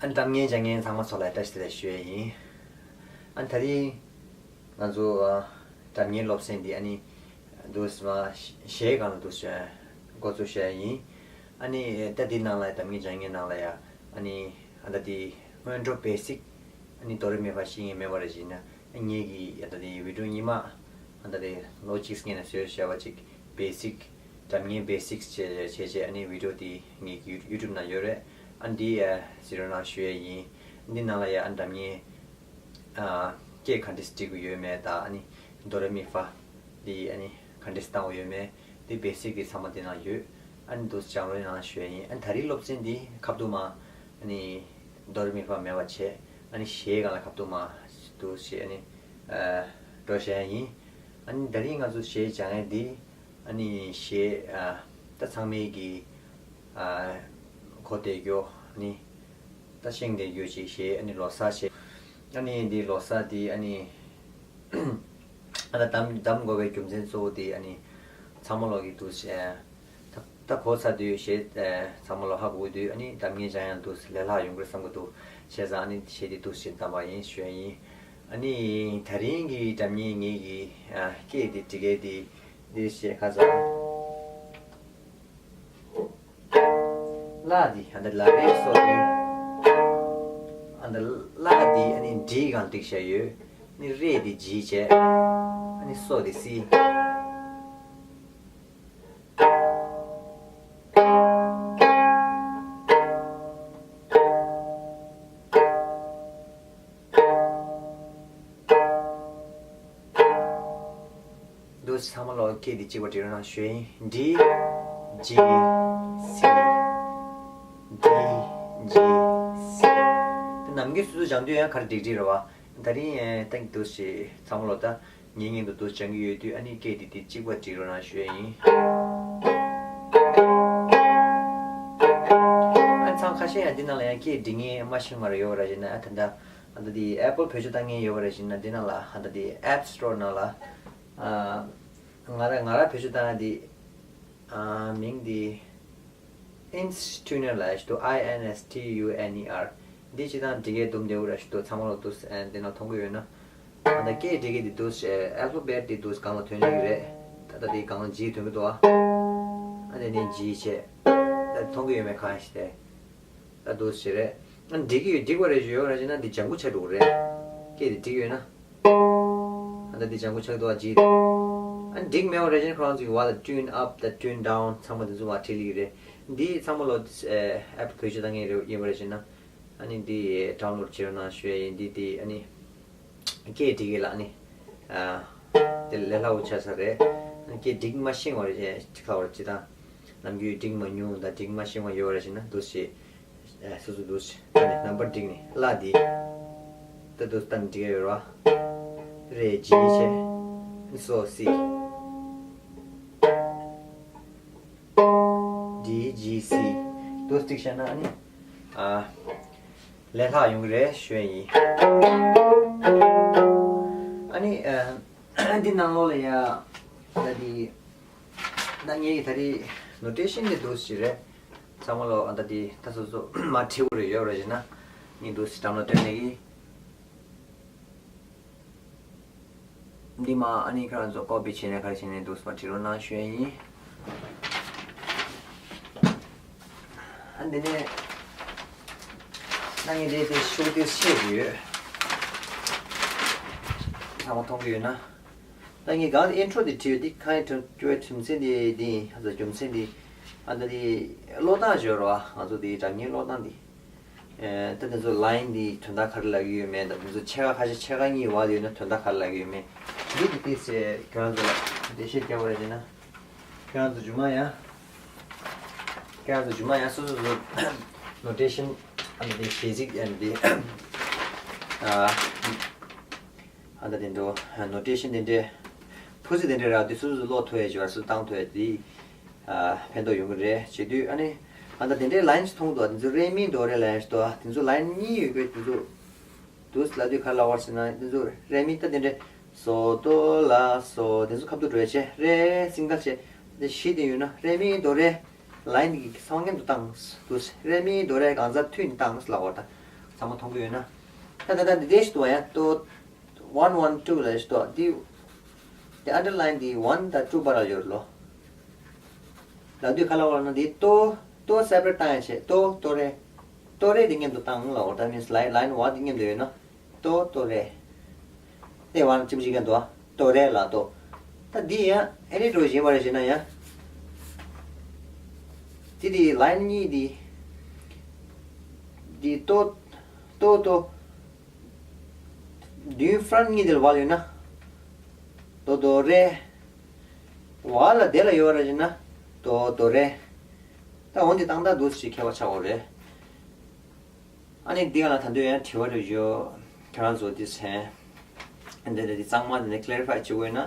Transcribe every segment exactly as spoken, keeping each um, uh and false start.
གཏམ་ངན་བྱ་ངན་ཚང་མ་ཚོ་ལ་བཀྲ་ཤིས་བདེ་ལེགས་ཞུ་ཡས་ཡིན། ཨ་ད་རིང་ང་ཚོ་ཨ་གཏམ་ངན་སློབ་ཚན་འདི་ཨ་ནི་འདུག་སེ་མ་གཞས་སྒང་ལ་འདུག་སེ་འགོ་ཚུགས་བྱས་ཡིན། ཨ་ནི་ད་འདི་ནང་ལ་གཏམ་ངན་བྱ་ངན་ནང་ལ་ཡ་ཨ་ནི་ཨ་ད་འདི་སྔོན་འགྲོ་བེ་སིག་ཨ་ནི་དོ་རེ་མི་ཕ་ཤེས་མཁན་མེད་པ་རེད་བྱས་ན། ངེད་ཀྱིས་ཨ་ད་དེ་བི་ཌིའོ་རྙིང་མ་ཨ་ད་དེ་ལོ་གཅིག་སྔོན་ནས་བཟོས་བྱས་པ་ཅིག་བེ་སིག་གཏམ་ངན་བེ་སིག་བྱས་བྱས་བྱས་ཨ་ནི་བི་ཌིའོ་དེ་ངེད་ཀྱི་ཡུ་ཊུབ་ནང་ཡོད་རེད། ཨ་འདི་ཨ་གཟིགས་རོགས་གནང་ཞུ་ཡས་ཡིན། འདི་ནང་ལ་ཡ་ཨ་གཏམ་ངན་ཨ་སྐད་ག་འདྲས་འབྲི་དགོས་ཡོད་མེད་དང་ཨ་ནི་དོ་རེ་མི་ཕ་འདི་ཨ་ནི་ག་འདྲས་བཏང་དགོས་ཡོད་མེད། འདི་བེ་སིག་འདི་ཚང་མ་འདི་ནང་ཡོད། ཨ་ནི་འདུག་སེ་སྦྱང་རོགས་གནང་ཞུ་ཡས་ཡིན། ཨ་ནི་ད་རིང་སློབ་ཚན་འདི་ཁ་ཐུག་མ་ཨ་ནི་དོ་རེ་མི་ཕ་མེད་པ་བྱས། ཨ་ནི་གཞས་སྒང་ལ་ཁ་ཐུག་མ་འདུག་སེ་ཨ་ནི་ཨ་འགྲོ་བྱས་ཡིན། ཨ་ནི་ད་རིང་ང་ཚོ་གཞས་སྦྱང་ཡས་འདི་ཨ་ནི་གཞས་ཨ་ད་ཚང་མས་ཀྱི་ཨ་གོ་བདེ་རྒྱུ་ཨ་ནི་ད་ཤེས་བདེ་རྒྱུ་ཅིག་གཞས་ཨ་ནི་ལོ་གསར་གཞས། ཨ་ནི་འདི་ལོ་གསར་འདི་ཨ་ནི་ཨ་ད་གདམ་གདམ་དགོས་པའི་རྒྱུ་མཚན་གཙོ་བོ་དེ་ཨ་ནི་ཚང་མ་ལོག་གི་འདུག་སེ་ད་ད་གོ་ཚར་དུས་གཞས་ཚང་མ་ལོག་ཧ་གོ་གི་འདུག་ཨ་ནི་གཏམ་ངན་བྱ་ངན་འདུག་སེ་ལས་སླ་ཡོང་གི་རེད་བསམ་གི་འདུག་བྱས་ཙང་ཨ་ནི་གཞས་འདི་འདུག་སེ་གདམ་པ་ཡིན་ཞུ་ཡས་ཡིན། ཨ་ནི་ད་རིང་གི་གཏམ་ངན་ངེད་ཀྱི་ཨ་སྐད་འདི་འབྲི་སྐད་འདི་འདི་གཞས་ཁ་སང་། ལ་འདི་ཨ་ད་ལ་རེ་སོ་འདི། ཨ་ད་ལ་འདི་ཨ་ནི་འབྲིའི་སྒང་བསྒྲིགས་བྱས་ཡོད། ཨ་ནི་རེ་འདི་ཇི་བྱས། ཨ་ནི་སོ་འདི་སི། འདུག་སེ་ཚང་མ་ལོག་སྐད་འདི་གཅིག་པ་འབྲི་རོགས་གནང་ཞུ་ཡས་ཡིན། ཌི་ཇི་སི། ཌི་ཇི་སི། ད་ནམ་རྒྱུན་སོ་སོ་སྦྱང་དུས་ཡང་ག་རེ་འགྲིག་འགྲིག་རེད་བ། ད་རིང་ཨེ་ད་འདུག་སེ་ཚང་མ་ལོག་ད་ངེད་ངེད་དུ་འདུག་སྦྱང་གི་ཡོད་དུས་ཨ་ནི་སྐད་འདི་འདི་གཅིག་པ་འབྲི་རོགས་གནང་ཞུ་ཡས་ཡིན། ཨ་ཚང་ཁ་ཤས་ཡང་འདི་ནང་ལ་ཡང་སྐད་འབྲི་མཁན་མ་ཤེས་པ་རེ་ཡོད་ར་བྱས་ན། ཨ་ད་ད་ཨ་ད་འདི་ཨེ་པལ་བེད་སྤྱོད་བཏང་མཁན་ཡོད་པ་རེད་བྱས་ན། འདི་ནང་ལ་ཨ་ད་འདི་ཨེབ་སི་ཊོར་ནང་ལ་ཨ་ང་ར་ང་ར་བེད་སྤྱོད་བཏང་ཡ་འདི་ཨ་མིང་འདི་ཨིན་སི་ཊུ་ནེར་ལབ་ཡ་ཞིག་འདུག་ཨའི་ཨེན་ཨེས་ཊི་ཡུ་ཨེན་ཨི་ཨར། འདི་སྤྱིར་བཏང་འབྲི་སྐད་དུམ་བདེ་པོ་ར་ཞིག་འདུག་ཚང་མ་ལོག་འདུག་ཨ་འདི་ནང་མཐོང་གི་ཡོད་ན། ཨ་ད་སྐད་འབྲི་སྐད་འདི་འདུག་ཨལ་ཕ་བེཊ་འདི་འདུག་སྒང་ལ་ཐོན་གྱི་རེད། ད་ལྟ་འདི་སྒང་ལ་ཇི་ཐོན་གྱི་འདུག་ཨ་ཨ་འདི་ནས་ཇི་བྱས། ད་མཐོང་གི་ཡོད་མེད་གང་ཞིག་དེ། ད་འདུག་སེ་རེད། ཨ་འགྲིག་གི་ཡོད། འགྲིག་པ་རེད་ཞུ་ཡོད་ར་བྱས་ན་འདི་ལྗང་ཁུ་ཆགས་འགྲོ་གི་རེད། སྐད་འདི་འགྲིག་ཡོད་ན། ཨ་འདི་འདི་ལྗང་ཁུ་ཆགས་འདུག་ཨ་ཇི། ཨ་འགྲིག་མེད་པ་རེད་བྱས་ན་ཁོ་རང་ཚོ་གི་བ་ལ་ཊུན་ཨབ་དང་ཊུན་ཌའུན་ཚང་མ་འདི་ཚོ་བ་ཁྲིད་ལེ་གི་རེད། འདི་ཚང་མ་ལོ་ཨེ་ཨེབ་བེད་སྤྱོད་བཏང་མཁན་རེད་ཡིན་པ་རེད་བྱས་ན། ཨ་ནི་འདི་ཌའུན་ལོཌ་བྱེད་རོགས་གནང་ཞུ་ཡས་ཡིན། འདི་འདི་ཨ་ནི། སྐད་འགྲིག་གི་ལ་ནི། ཨ་དེ་ལས་སླ་བོ་ཆགས་ས་རེད། སྐད་འགྲིག་མ་ཤེས་པ་རེད་ཅེས་ཁ་བར་ཅི་དང་། ནམ་རྒྱུན་འགྲིག་མ་མྱོང་དང་འགྲིག་མ་ཤེས་པ་ཡོད་རེད་ཅེ་ན་འདུག་སེ། ཨ་སོ་སོ་འདུག་སེ་ཨ་ནི་རྣམ་པར་འགྲིག་ནི་ལ་འདི། ད་འདུག་སེ་ད་ནི་འགྲིག་ཡ་ཡོད་ར། རེ་ཇི་ཆེ། ཨ་ནི་སོ་སི། ཌི་ཇི་སི། འདུག་སེ་ཏིག་བྱས་ན་ཨ་ནི། ཨ། ལས་སླ་ཡོང་གི་རེད་ཞུ་ཡ་ཡིན། ཨ་ནི་ཨ་འདི་ནང་ལོགས་ལ་ཡ་ད་འདི་ད་ངས་ད་རེས་ནོ་ཊེ་ཤན་འདི་འདུག་སེ་རེད། ཚང་མ་ལོག་ཨ་ད་འདི་ད་སོ་སོ་མ་བྲིས་པ་རེ་ཡོད་རེད་ཅེ་ན་ངས་འདུག་སེ་འགྲམ་ལ་སྟོན་ནས་གི། འདི་མ་ཨ་ནི་ཁྱེད་རང་ཚོ་ཀོ་པི་བྱས་ནས་ག་རེ་བྱས་ནས་འདུག་སེ་མ་བྲིས་རོགས་གནང་ཞུ་ཡ་ཡིན། ཨ་འདི་ནས་ད་ངས་དེ་དེ་ཤོག་དེ་བཤད་ཀྱི་ཡོད། ཚང་མ་མཐོང་གི་ཡོད་ན། ད་ངས་གང་ཨིན་ཊྲོ་དེ་བྲིས་ཡོད་དེ་གང་ཨིན་ཊྲོ་བྲིས་པའི་རྒྱུ་མཚན་དེ་དེ་ཡིན། ཨ་ཙི་རྒྱུ་མཚན་དེ་ཨ་ད་དེ་ཀློག་སྟངས་ཡོད་རེད་བ། ང་ཚོ་དེ་སྒྲ་སྙན་ཀློག་སྟངས་དེ། ཨེ་ད་དེ་ཚོ་ལའིན་འདི་དོན་དག་ག་རེ་ལབ་ཀྱི་ཡོད་མེད་དང་། དེ་ཚོ་ཕྱེད་ཀ་ཁ་ཤས་ཕྱེད་ཀ་གཉིས་བར་དུ་ཡོད་ན་དོན་དག་ག་རེ་ལབ་ཀྱི་ཡོད་མེད་འདི་དེ་ཏིག་ཙམ་ཁྱེད་རང་ཚོ་ལ་འགྲེལ་བཤད་རྒྱག་པ་རེད་ཅེ་ན། ཁྱེད་རང་ཚོ་རྗེས་མ་ཡང་། ཁྱེད་རང་ཚོ་རྗེས་མ་ཡང་སོ་སོ་སོ་ནོ་ཊེ་ཤན་ཨ་ནི་དེ་གཞས་ཚིག་ཨ་ནི་དེ་ཨ་ཨ་ད་དེ་འདྲ་ནོ་ཊེ་ཤན་དེ་འདྲའི་ཕུ་ཚིག་དེ་འདྲའི་རག་དུས་སོ་སོ་སོ་ཀློག་ཐུབ་ཡས་ཅིག་བར་སུ་བཏང་ཐུབ་ཡས་དེ། ཨ་ཕན་ཐོགས་ཡོང་གི་རེད། བྱེད་དུས་ཨ་ནི་ཨ་ད་དེ་འདྲའི་ལའིན་ཞིག་མཐོང་འདུག་དེ་ཚོ་རེ་མི་དོ་རེ་ལའིན་ཞིག་འདུག་དེ་ཚོ་ལའིན་གཉིས་ཡོད་པའི་དེ་ཚོ་འདུག་ལབ་དུས་ག་རེ་ལབ་པ་རེད་ཟེར་ན། དེ་ཚོ་རེ་མི་ད་དེ་འདྲའི་སོ་དོ་ལ་སོ་དེ་ཚོ་ཁ་ཐུག་འགྲོ་ཡ་བྱས། རེ་སིང་གལ་བྱས་དེ་བཞི་དེ་ཡོད་ན་རེ་མི་དོ་རེ་ལའིན་གྱི་སང་གན་དུ་བཏང་འདུག་རེ་མི་དོ་རེ་གང་ཟག་མཐུན་བཏང་ལབ་པ་དང་། ཚང་མ་མཐོང་གི་ཡོད་ན། ད་ད་ད་འདི་འདྲས་ཞིག་འདུག་ཡ། ཏོ་ཝན་ཝན་ཊུ་ལབ་ཞིག་འདུག་འདི། དེ་ཨན་ཌར་ལའིན་འདི་ཝན་དང་ཊུ་བར་ལ་ཡོད་ལོ། ལབ་དུས་ག་ལ་བར་ན་འདི་ཏོ་ཏོ་སེ་པ་རེཊ་བཏང་ཡ་བྱས། ཏོ་ཏོ་རེ། ཏོ་རེ་འདི་མཉམ་དུ་བཏང་ལ་འོ། ད་མིན་ལའིན་ལའིན་ཝན་འདི་མཉམ་དུ་ཡོད་ན། ཏོ་ཏོ་རེ། དེ་ཝན་ཅིབ་ཅིག་ག་འདུག་ཏོ་རེ་ལ་ཏོ། ད་འདི་ཡང་ཨེ་རེ་འགྲོ་བཞིན་པ་རེད་ཞེ་ན་ཡང་། དེ་དེ་ལའིན་གཉིས་དེ། དེ་ཏོ་ཏོ་ཏོ། མདུན་ཕ་རན་ཊི་གཉིས་དེ་ལ་ཝ་ལ་ཡོད་ན། ཏོ་ཏོ་རེ། ཝ་ལ་དེ་ལ་ཡོད་རེད་ཞེ་ན། ཏོ་ཏོ་རེ། ད་འོན་ཏེ་བཏང་སྟངས་འདུག་ཅིག་ཁྱད་པར་ཆགས་ཡོད་རེད། ཨ་ནི་འདི་ག་ལ་ད་དུང་ཡང་དྲི་བ་རེ་ཡོད། ཁྱེད་རང་ཚོ་འདི་ཚན། འདི་འདི་འདི་གཙང་མ་འདི་ནས་ཀི་ལེ་རི་ཕའི་བྱེད་དགོས་ན།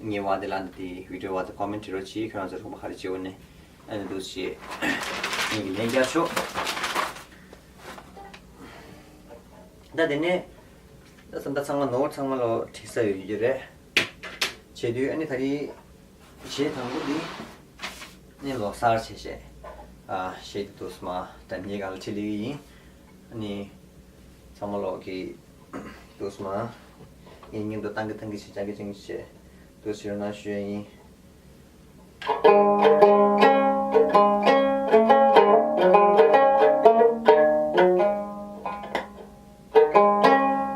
ངའི་བར་འདི་ལ་འདི་འདི་བི་ཌི་ཡོ་བར་དུ་ཀོ་མེན་ཊི་བྲིས་རོགས་གྱིས། ཁྱེད་རང་ཚོ་རོགས་པ་ག་རེ་བྱེད་དགོས་ནས། ཨ་ནི་འདུག་ཅེས་ངས་ཀྱི་ལན་རྒྱག་ཆོག་ད་དེ་ནས་ད་སམ་ད་ཚང་མ་ནོར་ཚང་མ་ལོ་བྲིས་ས་ཡོད་ཀྱི་རེད། བྱེད་དུས་ཨ་ནི་ད་རེས་གཞས་དང་པོ་འདི་ནི་ལོ་གསར་བྱས་བྱས། ཨ་གཞས་འདི་འདུག་སེ་མ་ད་ངའི་སྒང་ལ་ཁྲིད་ལེ་གི་ཡིན། ཨ་ནི་ཚང་མ་ལོ་གི་འདུག་སེ་མ་ངའི་མཉམ་དུ་བཏང་གི་བཏང་གི་བྱས་བྱ་གི་བྱ་གི་བྱས་འདུག་སེ་ཡོང་ན་ཞུ་ཡ་ཡིན།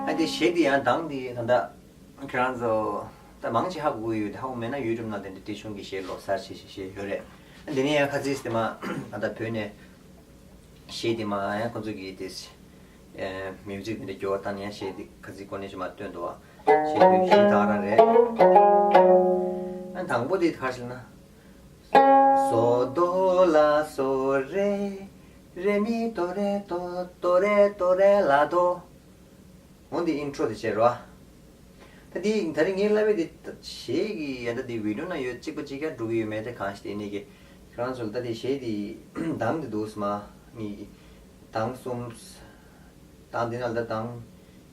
ཨ་དེ་གཞས་འདི་ཡང་གདངས་འདི་ད་ལྟ་ཁྱེད་རང་ཚོ་ད་མང་ཆེ་ཧ་གོ་གི་ཡོད། ཧ་གོ་མེད་ན་ཡུ་ཊུབ་ནང་དེ་འདྲ་དེ་བྱུང་གི་གཞས་ལོ་གསར་བྱས་བྱས་བྱས་ཡོད་རེད། ཨ་འདི་ནས་ཡང་ཁ་ཚིག་དེ་མ་ད་ལྟ་བོད་ནས་གཞས་དེ་མ་ཡང་ཁོང་ཚོ་གི་དེ་མིའུ་ཛིག་དེ་འདྲ་སྐྱོར་བ་བཏང་ནས་ཡང་གཞས་དེ་ཁ་ཚིག་གོ་ནས་ཞིག་མ་བཏོན་འདུག་བ། གཞས་དེ་གཞས་ད་རང་རེད། ཨ་དང་པོ་དེ་ག་རེ་ཟེར་ན། སོ་དོ་ལ་སོ་རེ། རེ་མི་དོ་རེ་དོ་དོ་རེ་དོ་རེ་ལ་དོ། འོ་འདི་ཨིན་ཊྲོ་དེ་བྱས་རོ། ད་འདི་ད་རིང་ངའི་ལབ་པའི་དེ་གཞས་ཀྱི་ཡ་ད་འདི་བི་ཌི་ཡོ་ནང་ཡོད་གཅིག་པ་གཅིག་རྐྱང་འགྲོ་གི་ཡོད་མེད་དེ་གང་ཞིག་དེ་ནས་ཀྱི་ཁྱེད་རང་ཚོ་ལ་ད་དེ་གཞས་དེ་གདངས་དེ་འདུག་སེ་མ་ངའི་གདངས་གསུམ། གདངས་དེ་ན་ལ་ད་གདངས་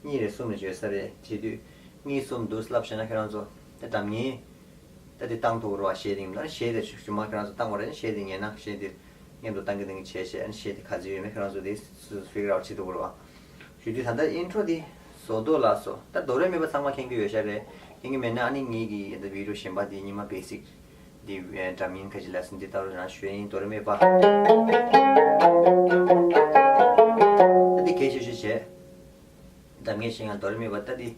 གཉིས་རེ་གསུམ་རེ་བརྗོད་ས་རེད། བྱེད་དུས་གཉིས་གསུམ་འདུག་སེ་ལབ་བྱས་ན་ཁྱེད་རང་ཚོ་ད་གདངས་ངེས། ད་དེ་བཏང་ཐུབ་རོགས་བྱས་དེ་ཡིན་ན་གཞས་དེ་ཞུ་མ་ཁྱེད་རང་ཚོ་བཏང་བ་རེད། གཞས་དེ་ཉན་ན་གཞས་དེ་མཉམ་དུ་བཏང་གི་བཏང་གི་བྱས་བྱས་ཨ་ནི་གཞས་དེ་ག་ཚོད་ཡོད་མེད་ཁྱེད་རང་ཚོ་དེ་ཧྥི་གར་ཨའུཊ་བྱེད་ཐུབ་རོགས། ཞུ་དུས་ད་ལྟ་ཨིན་ཊྲོ་དེ་སོ་དོ་ལ་སོ། ད་དོ་རེ་མི་ཕ་ཚང་མ་མཁྱེན་གྱི་ཡོད་ཤག་རེད། མཁྱེན་གྱི་མེད་ན་ཨ་ནི་ངེད་ཀྱི་ད་བི་ཌི་ཡོ་གཞན་པ་དེ་ཉི་མ་བེ་སིག་དེ་འགྲམ་ཡིན་ཁ་ཅིག་ལ་སིན་དེ་ལྟ་བུ་རང་ཞུ་ཡ་ཡིན། དོ་རེ་མི་ཕ། ད་དེ་གལ་ཆེ་ཤོས་བྱས། གདངས་ངེས་ཤིང་ཡང་དོ་རེ་མི་ཕ་ད་དེ་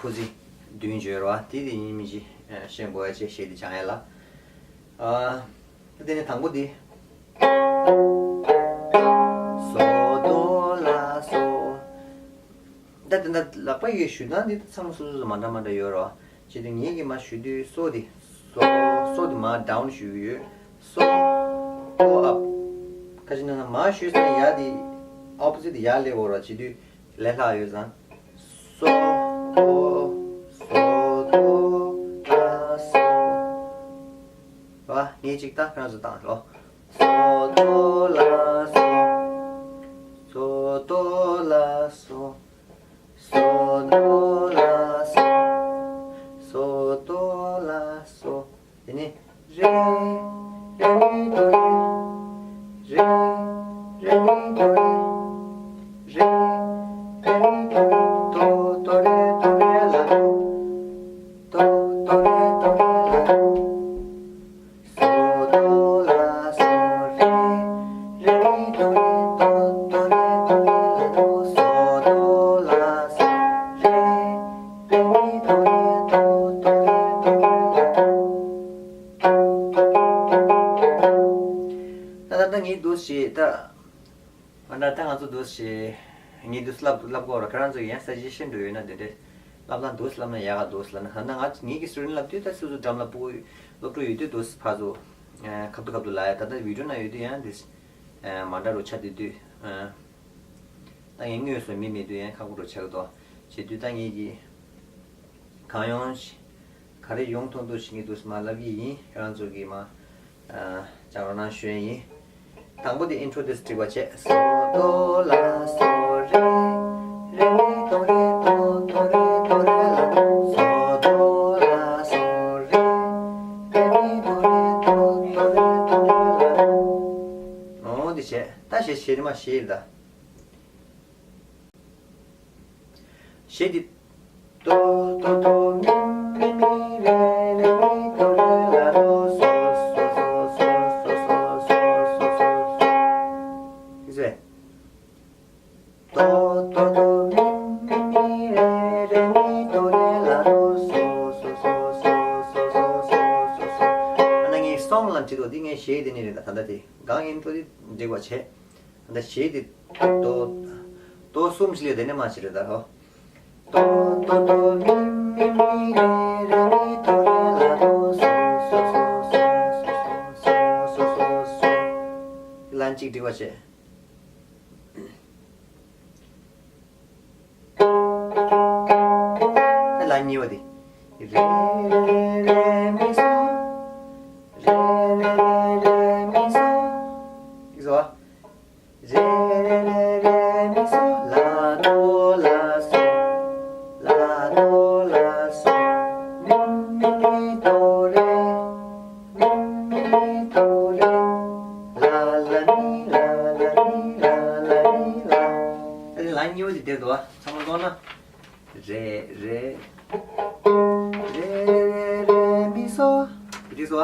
ཕུ་ཟི་བདུན་བརྗོད་རོགས། དེ་དེ་ཡིན་མིན་ཅི་ཤེས་དགོས་ཡ་ཆེ་ཤེས་དེ་སྦྱང་ཡ་ལ། ཨ་དེ་ནས་དང་པོ་དེ། སོ་དོ་ལ་སོ། ད་དེ་འདྲ་ལག་པ་ཡོད་ཞུ་ན་འདི་ཚང་མ་སོ་སོ་སོ་མ་འདྲ་མ་འདྲ་ཡོད་རོ། བྱེད་དུས་ངེད་ཀྱིས་མ་ཞུ་དུས་སོ་དེ། སོ་སོ་དེ་མ་ཌའུན་ཞུ་གི་ཡོད། སོ་སོ་ཨབ། ཁ་ཅིག་ན་ན་མ་ཞུས་ཙང་ཡ་དེ་ཨོ་པོ་ཟིཊ་ཡ་སླེབས་འོ་རོ། བྱེད་དུས་ལས་སླ་ཡོད་ཙང་། སོ་སོ་སོ་དོ་ལ་སོ། བ་ངེད་ཅིག་ད་ཁྱེད་རང་ཚོ་བཏང་ལོ། སོ་དོ་ལ་སོ། སོ་དོ་ལ་སོ། སོ་དོ་ལ་སོ། སོ་དོ་ལ་སོ། དེ་ནས་རེ། རེ་མི་དོ་རེ། རེ། རེ་མི་དོ་རེ། རེ། རེ་མི་དོ་རེ། དོ་དོ་རེ་དོ་རེ་ལ་དོ། དོ་དོ་རེ་དོ་རེ་ལ་དོ། སོ་དོ་ལ་སོ་རེ། རེ་མི་དོ་རེ། དོ་དོ་རེ་དོ་རེ་ལ་དོ། སོ་དོ་ལ་སོ་རེ། རེ་མི་དོ་རེ། དོ་དོ་རེ་དོ་རེ་ལ་དོ། ད་ད་ད་ངས་འདུག་སེ་ད། ང་ད་ལྟ་ང་ཚོ་འདུག་སེ་ངས་འདུག་སེ་ལབ་ལབ་དགོས་ར། ཁྱེད་རང་ཚོ་ཡང་ས་གཞི་ཤེས་འགྲོ་ཡོད་ན་དེ་འདྲས་ལབ་ན་འདུག་སེ་ལབ་ན་ཡག་ག་འདུག་སེ་ལབ་ན། ད་ལྟ་ང་ངེད་ཀྱི་སི་ཊུ་ཌེན་ཊི་ལབ་དུས་ད་སོ་སོ་འགྲམ་ལ་ཕྲུ་གུ་སློབ་ཕྲུག་ཡོད་དུས་འདུག་སེ་ཕར་ཚུར་ཁ་ཐུག་ཁ་ཐུག་ལབ་ཡ། ད་ལྟ་བི་ཌི་ཡོ་ནང་ཡོད་དུས་ཡང་འདི་མ་འདྲ་རུ་ཆགས་བསྡད་དུས། ད་ངས་དངོས་སུ་མི་མེད་དུས་ཡང་ཁག་པོ་རུ་ཆགས་འདུག་བྱེད་དུས་ད་ངེད་ཀྱི་གང་ཡོང་ཞིག་ག་རེ་ཡོང་ཐུབ་འདུག་ཞིག་ངས་འདུག་སེ་མར་ལབ་ཀྱི་ཡིན། ཁྱེད་རང་ཚོ་གིས་མར་སྦྱང་རོགས་གནང་ཞུ་ཡ་ཡིན། དང་པོ་དེ་ཨིན་ཊྲོ་དེ་འགྲིག་པ་བྱས། སོ་དོ་ལ་སོ་རེ། རེ་མི་དོ་རེ། དོ་དོ་རེ་དོ་རེ་ལ་དོ། སོ་དོ་ལ་སོ་རེ། རེ་མི་དོ་རེ། དོ་དོ་རེ་དོ་རེ་ལ་དོ། འོ་དེ་བྱས། ད་གཞས་གཞས་རེ་མ་གཞས་ཡིན་ད། གཞས་འདི། ཏོ་ཏོ་ཏོ་མི་མི་མི་རེ་རེ་མི་ཏོ་རེ་ལ་ཏོ་སོ་སོ་སོ་སོ་སོ་སོ་སོ་སོ། ཨི་ཟེ། ཏོ་ཏོ་ཏོ་མི་མི་མི་རེ་རེ་མི་ཏོ་རེ་ལ་ཏོ་སོ་སོ་སོ་སོ་སོ་སོ་སོ། ཨ་ན་ངའི་སོང་ལ་འཁྲིད་དོ་འདི་ངའི་གཞས་འདི་ནི་རེད་ད། ད་ལྟ་དེ་གང་ཨིན་ཏོ་འདི་འགྲིག་པ་བྱས། ད་གཞས་དེ་ཏོ་ཏོ་གསུམ་ཞིག་ལས་དེ་ནས་མ་ཞིག་རེད་ད་རོ། ཏོ་ཏོ་ཏོ་མི་མི་མི་རེ་རེ་མི་ཏོ་རེ་ལ་ཏོ་སོ་སོ་སོ་སོ། ལན་གཅིག་འགྲིག་པ་བྱས། ལན་གཉིས་པ་དེ། རེ་རེ་རེ་མི་སོ། རེ་རེ་རེ་རེ་མི་སོ། ཡིག་སོ། རེ་རེ་རེ་རེ་མི་སོ་ལ་ཏོ་ལ་སོ། ལ་ཏོ་ལ་སོ། མི་མི་མི་ཏོ་རེ། མི་མི་མི་ཏོ་རེ། ལ་ལ་མི་ལ་ལ་མི་ལ་ལ་མི་ལ། ཨ་ནི་ལན་གཉིས་པ་དེ་དེར་འདུག་བ། ཚང་མ་ཀློག་ན། རེ་རེ། རེ་རེ་རེ་མི་སོ། འདི་སོ།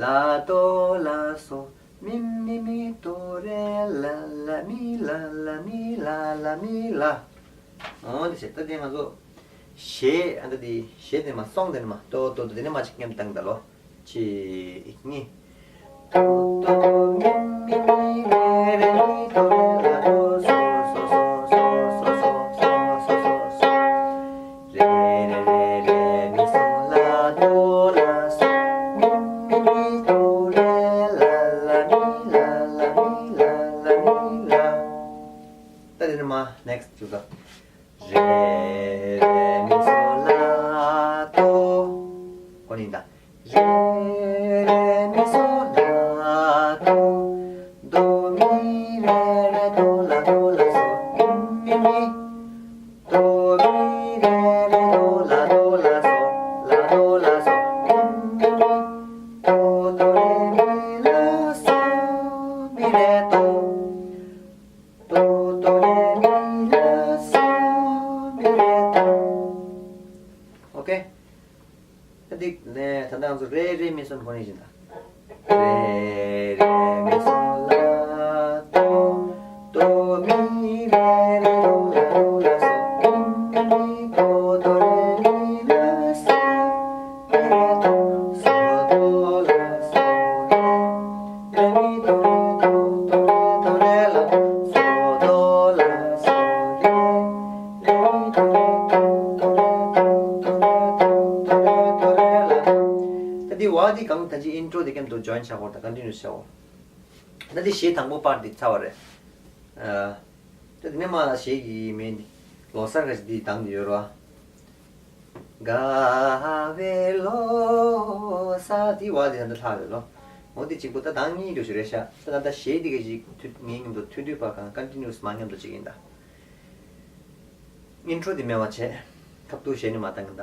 ལ་ཏོ་ལ་སོ། མི་མི་མི་ཏོ་རེ་ལ་ལ་མི་ལ་ལ་མི་ལ་ལ་མི་ལ། འོ་དེ་བྱས་ད་དེ་ང་ཚོ་གཞས་ཨ་ད་དེ་གཞས་དེ་མ་སོང་དེ་ནི་མ་ཏོ་ཏོ་ཏོ་དེ་ནི་མ་ཅིག་མཉམ་དུ་བཏང་ད་ལོ། གཅིག་གཉིས། ཏོ་ཏོ་མི་མི་མི་རེ་རེ་མི་ཏོ་རེ་ལ་ཏོ་སོ་སོ་སོ། རེ་རེ་རེ་རེ་མི་སོ་ལ་ཏོ་ལ་སོ། མི་མི་མི་ཏོ་རེ་ལ་ལ་མི་ལ་ལ་མི་ལ་ལ་མི་ལ། ད་དེ་ནས་མ་ནེགསི་ཅིག་ད། རེ་རེ་མི་སོ་ལ་ཏོ། ཁོ་ནི་ད། རེ་རེ་མི་སོ་ལ་ཏོ། ཏོ་མི་རེ་རེ་ཏོ་ལ་ཏོ་ལ་སོ། མི་མི་མི། ཏོ་མི་རེ་རེ་ཏོ་ལ་ཏོ་ལ་སོ། ལ་ཏོ་ལ་སོ། མི་མི་མི། ཏོ་ཏོ་རེ་མི་ལ་སོ། མི་རེ་ཏོ། ཏོ་ཏོ་རེ་མི་ལ་སོ། མི་རེ་ཏོ། ཨོ་ཀེ། ད་འདི་ནས་ད་ལྟ་ང་ཚོ་རེ་རེ་མི་སོ་ཁོ་ནས་བཞིན་ད། རེ་རེ་མི་སོ་ལ་ཏོ། ཏོ་མི་རེ་རེ་ཏོ་ལ་ཏོ་ལ་སོ། མི་མི་ཏོ་ཏོ་རེ་མི་ལ་སོ། མི་རེ་ཏོ། སོ་ཏོ་ལ་སོ་རེ། རེ་མི་ཏོ་རེ་ཏོ་ཏོ་རེ་ཏོ་རེ་ལ་སོ་ཏོ་ལ་སོ་རེ། ད་འདི་བ་འདི་གང་ད་ཅི་ཨིན་ཊྲོ་འདི་གམ་དུ་ཇོ་ཡིན་བྱ་བོ་དང་ཀོན་ཊི་ནིའུ་སི་བྱ་བོ། ད་འདི་གཞས་དང་པོ་པར་འདི་ཚར་བ་རེད། ཨ། ད་འདི་ནས་མ་གཞས་ཀྱི་མིང་འདི་ལོ་གསར་ག་ཞིག་འདི་དང་འདི་ཡོད་ར། དགའ་བའི་ལོ་གསར་འདི་བ་འདི་ད་འདི་ལྷག་རེད་ལོ། འོ་འདི་གཅིག་པོ་ད་དང་གཉིས་འདྲ་ཞིག་རེད་ཤག་ད་ད་ད་གཞས་འདི་ག་ཞིག་མཐུད་ངའི་མཉམ་དུ་མཐུད་མཐུད་པ་གང་ཀོན་ཊི་ནིའུ་སི་མ་མཉམ་དུ་གཅིག་ཡིན་ད། ཨིན་ཊྲོ་འདི་མེད་པ་བྱས། ཁ་ཐུག་གཞས་ནི་མ་བཏང་གི་ད།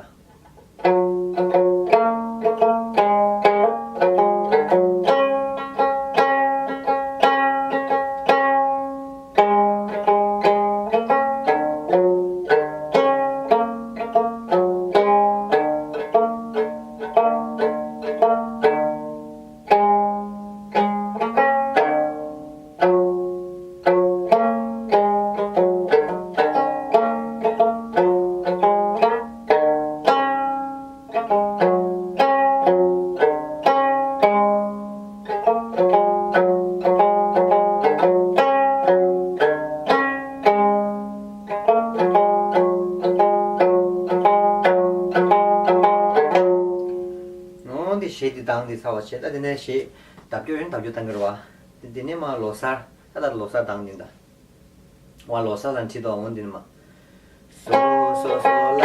འོ་འདི་གཞས་འདི་དང་འདི་ཚར་བ་བྱས། ད་འདི་ནས་གཞས་ལྡབ་སྐྱོར་ཡོད་ན་ལྡབ་སྐྱོར་བཏང་གི་རེད་བ། འདི་འདི་ནས་མ་ལོ་གསར། ད་ད་ལོ་གསར་དང་འདི་འདྲ། བ་ལོ་གསར་ལ་འཁྲིད་དོ་འོ་འདི་ནས་མ། སོ་སོ་སོ་ལ་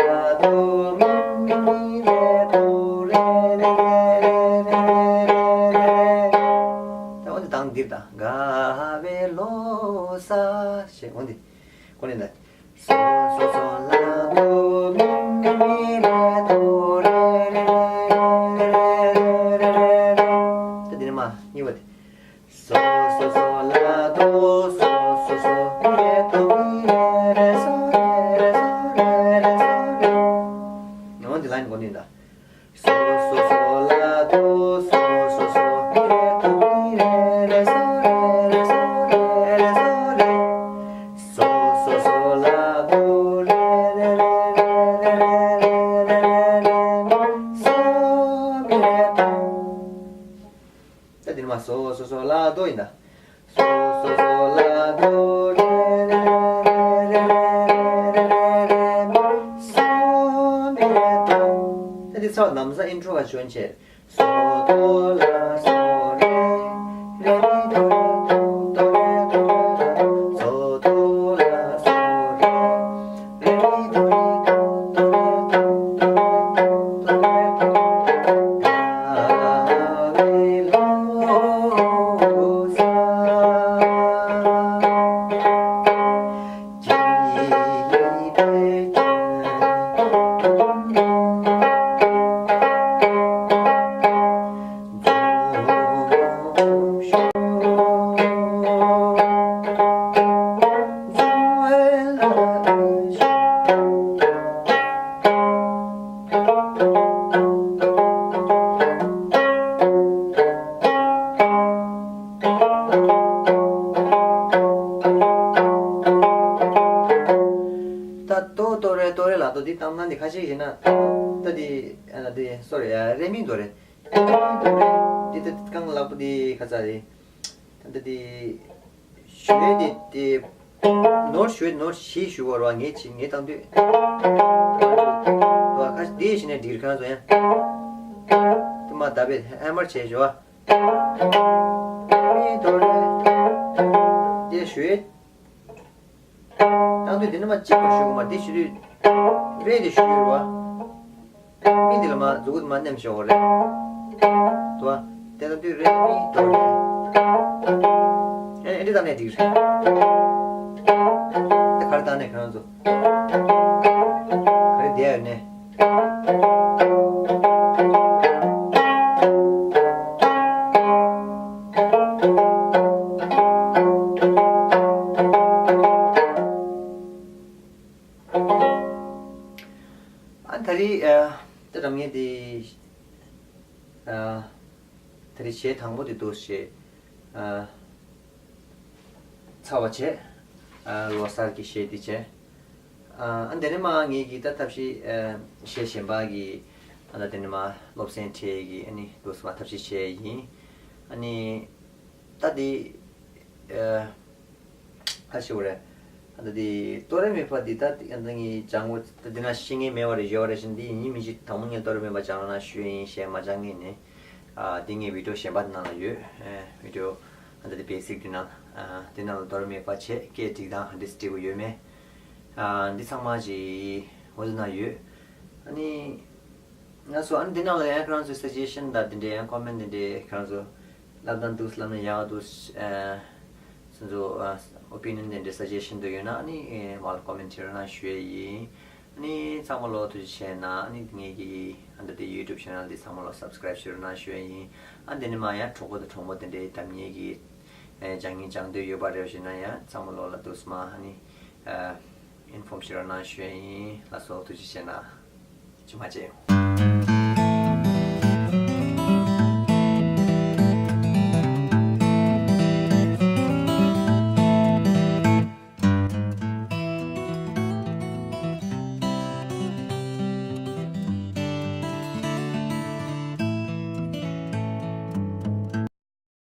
དོ་མི་མི་མི་རེ་དོ་རེ་རེ་རེ་རེ་རེ་རེ། ད་འོ་འདི་དང་འདིར་ད་དགའ་བའི་ལོ་གསར་ཞེས་འོ་འདི། ཁོ་ནས་ད། སོ་སོ་སོ་ལ་དོ་མི་མི་མི་རེ་དོ་རེ་རེ་རེ་རེ། ད་འདི་ནས་མ་གཉིས་པ་དེ། སོ་སོ་སོ་ལ་དོ་སོ་སོ་སོ་རེ་དོ་མི་རེ་རེ་སོ་རེ་རེ་སོ་རེ་རེ། ད་འདི་ནི་མ་སོ་སོ་སོ་ལ་དོ་ཡིན་ད། སོ་སོ་སོ་ལ་དོ་རེ་རེ་རེ་མི་སོ་མི་རེ་དོ། ད་འདི་ཚོ་ལམ་སང་ཨིན་ཊྲོ་ག་ཞོན་ཆེ། སོ་དོ་ལ་སོ་རེ་རེ་མི་དོ་རེ་དོ་དོ་རེ་དོ་རེ་དོ། སོ་དོ་ལ་སོ་རེ་རེ་མི་དོ་རེ་དོ་དོ་རེ་དོ་དོ་རེ་དོ་དོ་རེ་དོ། ད་ཏོ་ཏོ་རེ་ཏོ་རེ་ལ་ཏོ་འདི་བཏང་ན་འདི་ཁ་ཤས་ཤིག་ན་ད་འདི་ཨ་ན་འདི་སོ་རེ་ཡ་རེ་མིན་ཏོ་རེ། འདི་ད་རྐང་ལག་པ་འདི་ཁ་ཚ་རེ། ད་འདི་ཞུ་ཡས་འདི་འདི་ནོར་ཞུ་ཡས་ནོར་ཞི་ཞུ་བ་ར་ངས་ཅི་ངས་བཏང་དུས། ཏོ་ཁ་འདི་ཞིག་ནས་འདིར་ཁ་ཚོ་ཡ། དུ་མ་ད་པའི་ཧེ་མར་བྱས་ཞོ། མི་དོ་རེ། དེ་ཞུ་ཡས། བཏང་དུས་དེ་ནི་མ་གཅིག་པ་ཞུ་གི་མ་དེ་ཞུ་དུས། རེ་དེ་ཞུ་ཡོད་ར། མི་དེ་ལ་མ་མཛུ་གུ་དེ་མ་མནན་ཞོ་རེ། དོ། དེ་ལྟ་དུས་རེ་མི་དོ་རེ། ཨེ་ཨེ་འདྲི་དང་ནས་འགྲིག་རེད། དེ་ག་རེ་བཏང་ནས་ཁྱེད་རང་ཚོ། ག་རེ་བསྡད་ཡོད་ནས། ཨ་ད་རེས་ཨ་ད་རང་ངས་དེ་ཨ་ད་རེས་གཞས་དང་པོ་དེ་འདུག་སེ་ཨ་ཚར་བ་བྱས། ཨ་ལོ་གསར་གྱི་གཞས་དེ་བྱས། ཨ་ཨ་དེ་ནས་མ་ངེད་ཀྱིས་ད་ཐབས་ཤེས་ཨ་གཞས་གཞན་པ་གི་ཨ་ད་དེ་ནས་མ་སློབ་ཚན་ཁྲིད་ཀྱི་ཨ་ནི་འདུག་སེ་མ་ཐབས་ཤེས་བྱས་ཡིན། ཨ་ནི་ད་དེ་ཨ། ཁ་ཤི་བ་རེད། ཨ་ད་དེ་ཏོ་རེ་མེ་ཕ་འདི་ད་ཨ་ད་ངའི་ལྗང་བོ་ད་འདི་ན་ཤི་ངེས་མེད་བ་རེད་ཡོད་བ་རེད་ཤི་འདི་ཡིན་མི་ཞིག་དང་པོ་ངས་ཏོ་རེ་མེ་ཕ་སྦྱང་རོགས་གནང་ཞུ་ཡིན་ཞེས་མ་སྦྱང་ངེས་ནས། ཨ་འདི་ངའི་བི་ཌིའོ་གཞན་པ་འདི་ནང་ལ་ཡོད། ཨ་བི་ཌིའོ་ཨ་ད་དེ་བེ་སིག་འདི་ནང་ཨ་འདི་ནང་ལ་ཏོ་རེ་མེ་ཕ་བྱས་སྐད་སྒྲིག་སྟངས་ཧ་འདྲི་སི་སྒྲིག་གི་ཡོད་མེད། ཨ་འདི་ཚང་མ་ཅིག་འོ་ཟི་ན་ཡོད། ཨ་ནི། ང་ཚོ་ཨ་ནི་འདི་ནང་ལ་ཡང་ཁྱེད་རང་ཚོའི་སུ་ཇེ་ཤན་དང་འདི་འདྲའི་ཡང་ཀོ་མེན་འདི་འདྲའི་ཁྱེད་རང་ཚོ་ལབ་དང་འདུག་ལབ་ན་ཡག་འདུག་ཨ་སོ་སོ་ཨ་ཨོ་པི་ནི་ཡན་འདི་འདྲའི་སུ་ཇེ་ཤན་འདུག་ཡོད་ན་ཨ་ནི་མར་ཀོ་མེན་ཊི་རོགས་གནང་ཞུ་ཡས་ཡིན། ཨ་ནི་ཚང་མ་ལོ་ཐུགས་རྗེ་ཆེ་གནང་། ཨ་ནི་ངེད་ཀྱི་ཨ་འདི་འདྲའི་ཡུ་ཊུབ་ཆེ་ནལ་འདི་ཚང་མ་ལོ་སབ་སི་ཀ་རེབ་ཞུ་རོགས་གནང་ཞུ་ཡས་ཡིན། ཨ་འདི་ནི་མ་ཡང་གྲོགས་པོ་དང་གྲོགས་མོ་འདི་འདྲའི་འདེམས་ངེད་ཀྱི་ཨ་སྦྱང་ཡིན་སྦྱང་འདོད་ཡོད་པ་རེད་ཞུ་ན་ཡང་ཚང་མ་ལོ་ལ་འདུག་སེ་མ་ཨ་ནི་ཨ་ཨིན་ཕོམ་ཞུ་རོགས་གནང་ཞུ་ཡས་ཡིན། ལགས་སོ་ཐུགས་རྗེ་ཆེ་གནང་། ཇུ་མ་ཇེ།